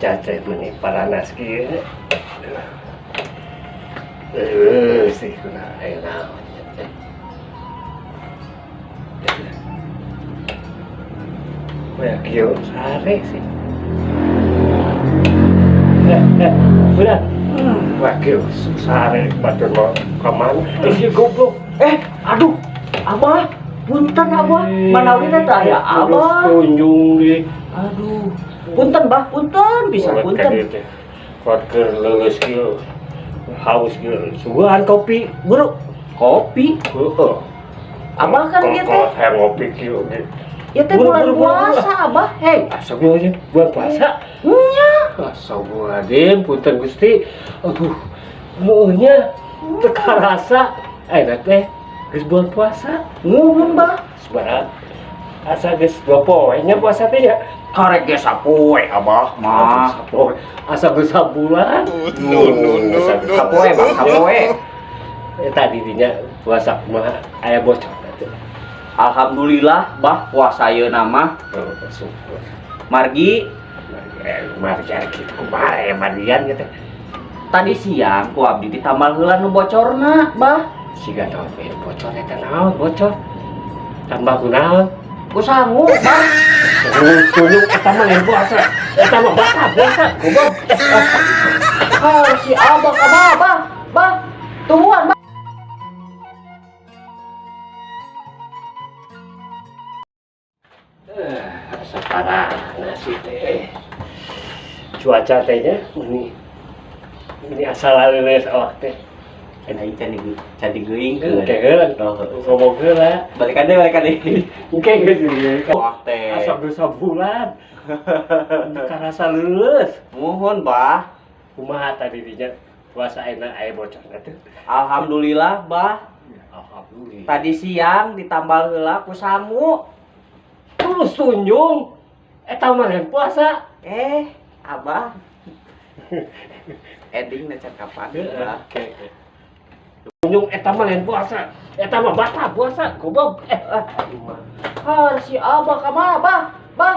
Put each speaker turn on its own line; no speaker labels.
Cuaca teh meni paranas kieu. Sih kunaon aya naon teh. Wah, kieu sare sih. Eh, udah. Wah, kieu sare batur mau ke mana? Eh, si goblok.
Eh, aduh, Abah, punten Abah, manawi teh teu aya Abah.
Tunjung di.
Aduh, punten Bah, punten bisa punten.
Kuat keur leuleus kieu. Haus kieu. Suguhan kopi, buru.
Kopi,
Heeh.
Abah kan ieu teh,
Hayang ngopi kieu ge.
Ieu teh
Buru,
bulan
buru, buru, buru.
puasa Abah, hei.
Astagfirullahaladzim, bulan puasa.
Nya,
Astagfirullahaladzim, punten Gusti. Aduh, maunya teu karasa. Eh, teh geus bulan puasa.
Nuhun Bah.
Sebarang asa geus 2 poe nya puasa teh ya.
Karek ge sapoe Abah mah.
Sapoe. Asa geus sabulan.
No, no, no, no.
Sapoe Bah, sapoe.
Eh, tadi dinya puasa kumaha, aya bocor teh?
Alhamdulillah Bah, puasa ayeuna mah.
Oh, syukur.
Margi
Eh, margian kitu kumaha ya margian gitu?
Tadi siang ku abdi ditambal heula nu bocorna, Bah.
Siga naon we bocor eta, naon bocor? Tambah kunaon?
Ku sangu, Bah.
Tunjuk, eta mah lain puasa. Eta mah batal puasa, goblok.
Ah, si Abah, Abah, Abah, Bah. Tungguan, Bah.
Eh, asa parah nasi teh. Cuaca teh nya ini ini asal leuleus awak teh.
Aing can di can digeuing.
Engke heula ngomong heula.
Balikan deh, balikan deh.
Engke geus ieu.
Wah teh.
Asa geus sabulan. Karasa leuleus.
Muhun, Bah.
Kumaha tadi dinya puasa ayeuna, aya bocorna teh?
Alhamdulillah, Bah.
Alhamdulillah.
Tadi siang ditambal heula ku sangu.
Terus tunjung. Eta mah lain puasa.
Eh, Abah. Ending na can kapan, Bah.
Oke, oke. Tunjung, eta mah lain puasa. Eta mah batal puasa, goblok. Eh, ah.
Ah, si Abah, Abah, Abah, Bah.